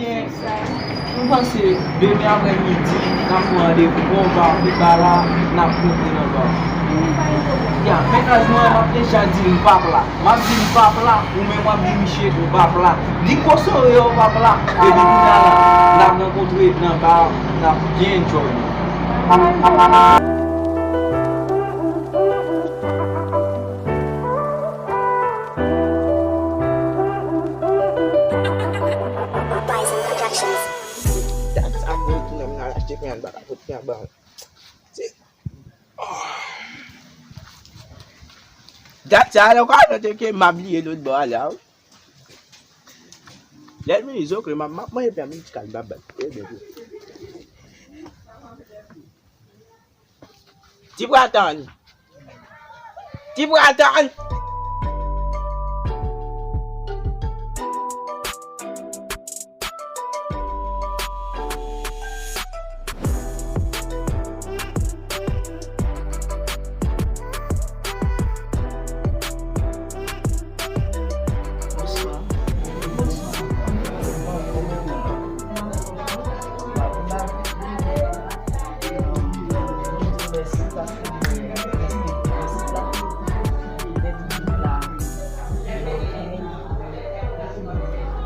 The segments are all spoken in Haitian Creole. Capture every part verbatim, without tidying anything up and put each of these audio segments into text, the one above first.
M panse demen aprè midi, n ap pran randevou bò ba, pi ba la, n ap monte nan ba. Ya, men kaj mwen, m ap deja di m p ap la. M ap di m p ap la, ou menm w ap di misye ou p ap la. Di gwo sore yo p ap la, epi kounye a la, n ap rankontre nan ba, n ap byen enjoy. Dat sa m retounen m al achte pyen, m pa ka pot pyen ban. Se, oh. Dat sa lè w ka note ke m ap bliye lòt bò a la, wi. Lè l vini, zokle, m ap, m ap manje pyen, m di kal babay. Ti Bratan! Ti Bratan!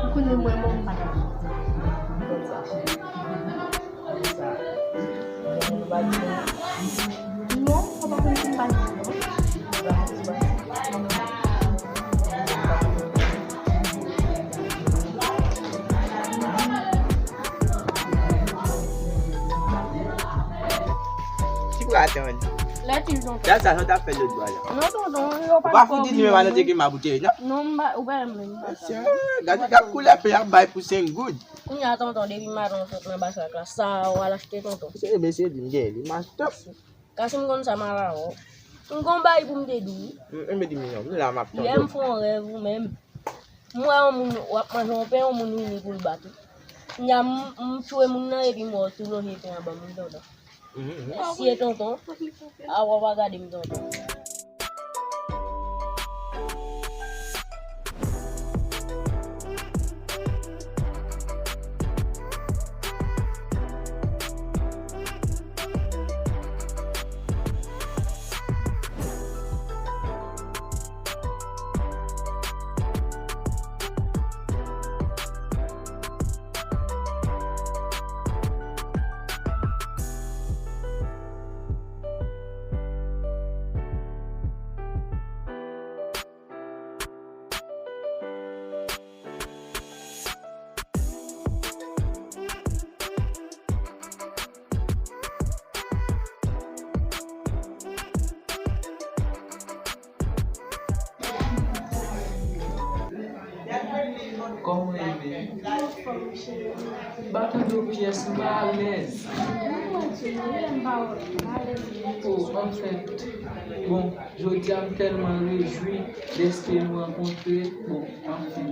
Ou konnen mwen menm m pa ka. Non, ou pa konn si m pa di non. Ti Bratan. Lè ti tonton. Dat sa, sa w t ap fè lòt bò a la. Non, tonton, yo pa. Ou pa fout di nimewo a nan teke m a boutèy, non? Non, m pa, ou pa menm pa sa. Gade, gade koulè pè ap bay pou senk goud. Kounye a, tonton, depi maten w sot nan bachak la, sa w al achte, tonton? Se mesye di m gen li, m achte. Kasi m konn sa m al avè w. M gon bagay pou m te di w. M, m di m non, m la m ap tann. Yè m fè yon rèv ou menm. M wè yon moun w ap manje yon pen, yon moun vini pou l bat ou. Kounye a m, m tchwe moun nan epi m wè w tou lonje pen an ban m, m tonton. Mèsi tonton. A w ap gade m tonton. Kòman w ye menm? M pa tande w pyès, m pa alèz. Oh, anfèt, bon, jodi a m tèlman rejwi dèske nou rankontre. Bon, anfèt.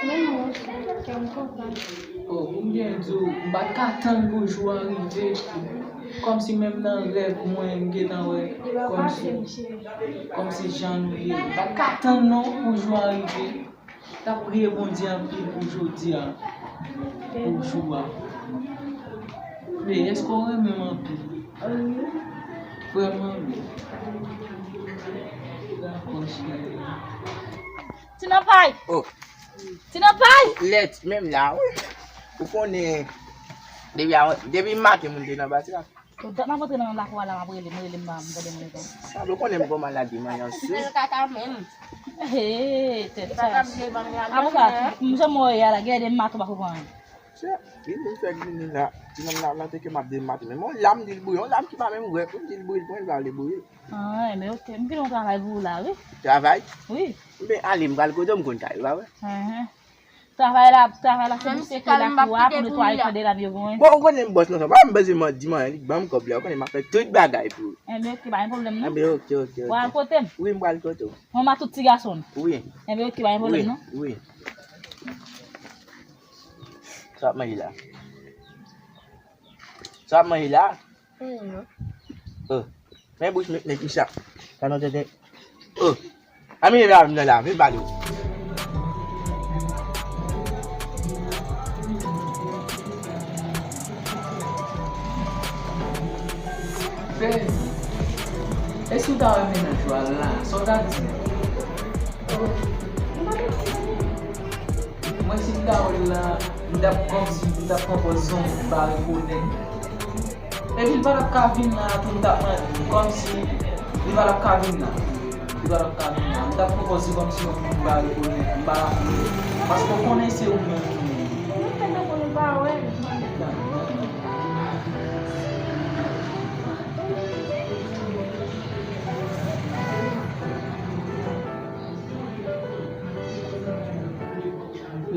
Menm mwen osi, kè m kontan. Oh, pou m byen di w, m pa t ka tann pou jou a rive. Kòmsi menm nan rèv mwen, m gentan wè, kòmsi, kòmsi jan nou ye. M pa t ka tann non pou jou a rive. T ap priye Bondye anpil pou jodi a, pou jou a. Men èske w renmen m anpil? Vrèman, wi. Dakò, cheri. Ti Nanpay! Oh. Ti Nanpay! Lèt, menm la, wi. Ou konnen, depi a, depi maten moun te nan bati la. Tout tan m ap antre nan lakou a la, m ap rele, m rele, m pa, m tande moun reponn. Sa vle konnen m gon maladi manyan sou. Fè l kaka menm. Hey, tèt chaje. Apre sa, m janm wè a la, gade m mato pa konprann. Se, li menm fèk vini la, ti nonm la, la te ke m ap demate. Men yon lam di l bouyi, yon lam ki pa menm wè, pou m di l bouyi, pou mwen l pa vle bouyi. Ah, men oke, m gen yon travay pou ou la, wi. Travay? Wi. Men ale, m pral kote w, m konn kay ou, pa vre? Travay la, travay la, se misye ki lakou a pou netwaye kandela m yo gonyen. Bon, ou konnen m bòs nan sa. Pa m bezwen mwen di m anyen, li k ban m kòb la. Ou konnen m ap fè tout bagay pou ou. Enben, oke, pa gen pwoblèm, non. Enben, oke, oke, oke. Ou pral kote m? Wi, m pral kote w. Mwen, m a tout ti gason. Wi. Enben, oke, pa gen pwoblèm, non. Wi. Sa w ap manje la? Sa w ap manje la? Anyen, non. Oh. Men bouch, men, men ki sa. Sa nan tenten. Oh. Ami, la, vin la, vin pale w. Bèl. Èske w ta wè mennaj ou a la? Sa w ta di? Oh, m pa t wè mennaj. Mwen, si m ta wè l la, m t ap kòmsi, m t ap pran pòz zonbi, m pa rekonèt. Epi l pa t ap ka vin la tou, m t ap mande, kòmsi li pa t ap ka vin la. Li pa t ap ka vin la. M t ap pran pòz li kòmsi yon moun m pa rekonèt, m pa raple. Paske w konnen se ou menm. Nou fè tankou nou pa wè l.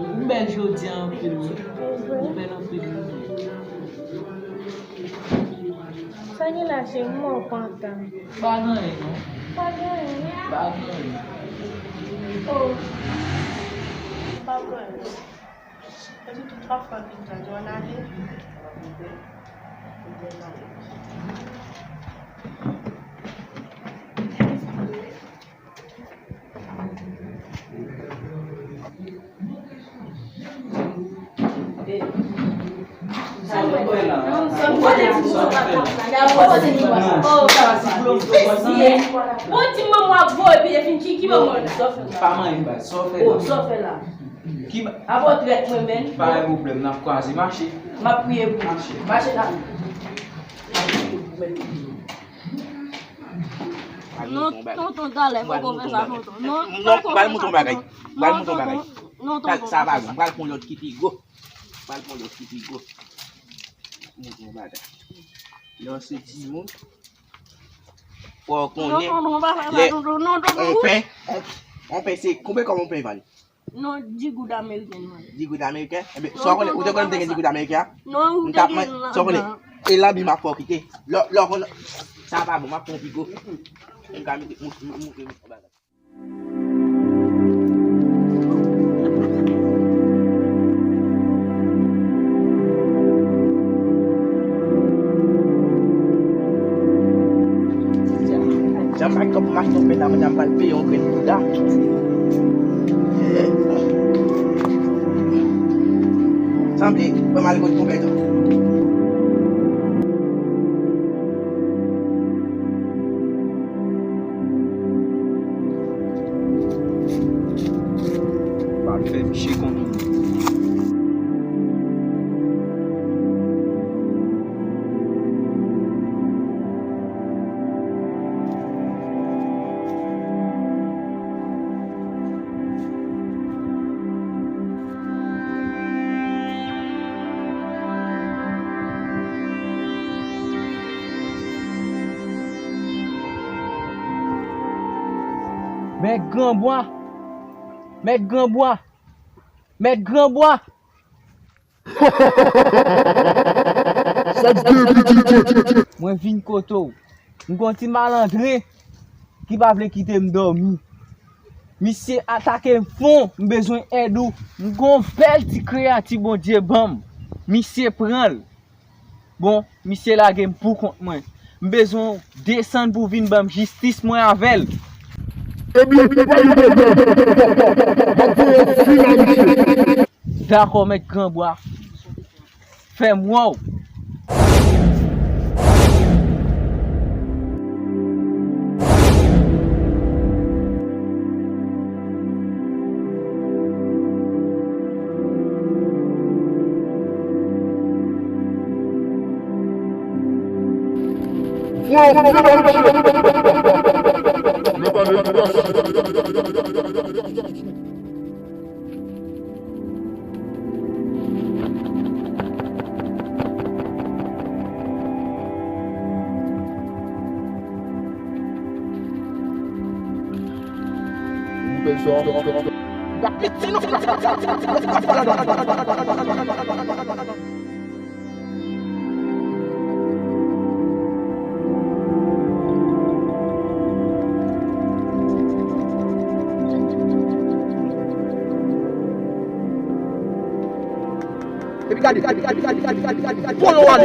Ou bèl jodi a anpil, wi. Ou bèl anpil, wi. Sa gen la, cheri, m wè w kontan. Pa gen anyen, non. Pa gen anyen. Pa gen anyen. Oh. Pa gen anyen. Epi tout pa fwa vin tan yo n ale. Bon, ti manman ap voye pi defini ki, ki manman la. Pa manyen baz, sa w fè la? Oh, sa w fè la? Ki ba- Abo trèt mwen menm. Pa gen pwoblèm, n ap kwaze. Mache. M ap priye pou ou. Mache. Mache la. Non, tonton, talè, poko fè sa, tonton. Non, non, pral montre yon bagay. Pral montre yon bagay. Non, tonton. Sa pa bon, pral pran lòt ki pi gwo. Pral pran lòt ki pi gwo. Montre yon bagay. Lè w se timoun, fò w konnen. Non, tonton, pa fè sa, tonton. Non, tonton. On pen, on, on pen se, konbyen kòb on pen vale? Non, di goud ameriken, mwen. Di goud ameriken? Enben, sa w konnen, ou te konnen m te gen di goud ameriken a? Non, ou te gen lajan. Sa w konnen, e lanbi m ap fè w kite. Lò, lò, konnen, sa pa bon, m ap pran pi gwo. M ka mete, m, m, m, m, m, bagay. Jan m pa gen kòb pou m achte yon pen la, mwen, m pral peye yon grenn bouda. Sanble, ban m al kot konpè tou. Pa fè miche konn moun. Mèt Granbwa! Mèt Granbwa! Mèt Granbwa! Sa k gen pitit? Mwen vin kote w. M gon ti malandren ki pa vle kite m dòmi. Misye atake m fon, m bezwen èd ou. M gon bèl ti kreyati Bondye ban m. Misye pran l. Bon, misye lage m pou kont mwen. M bezwen w desann pou w vin ban m jistis mwen avè l. Ebyen, pa gen pwoblèm. M ap voye w fini a misye. Dakò, Mèt Granbwa. Fè m wè w. Epi gade, gade, gade, polo ale.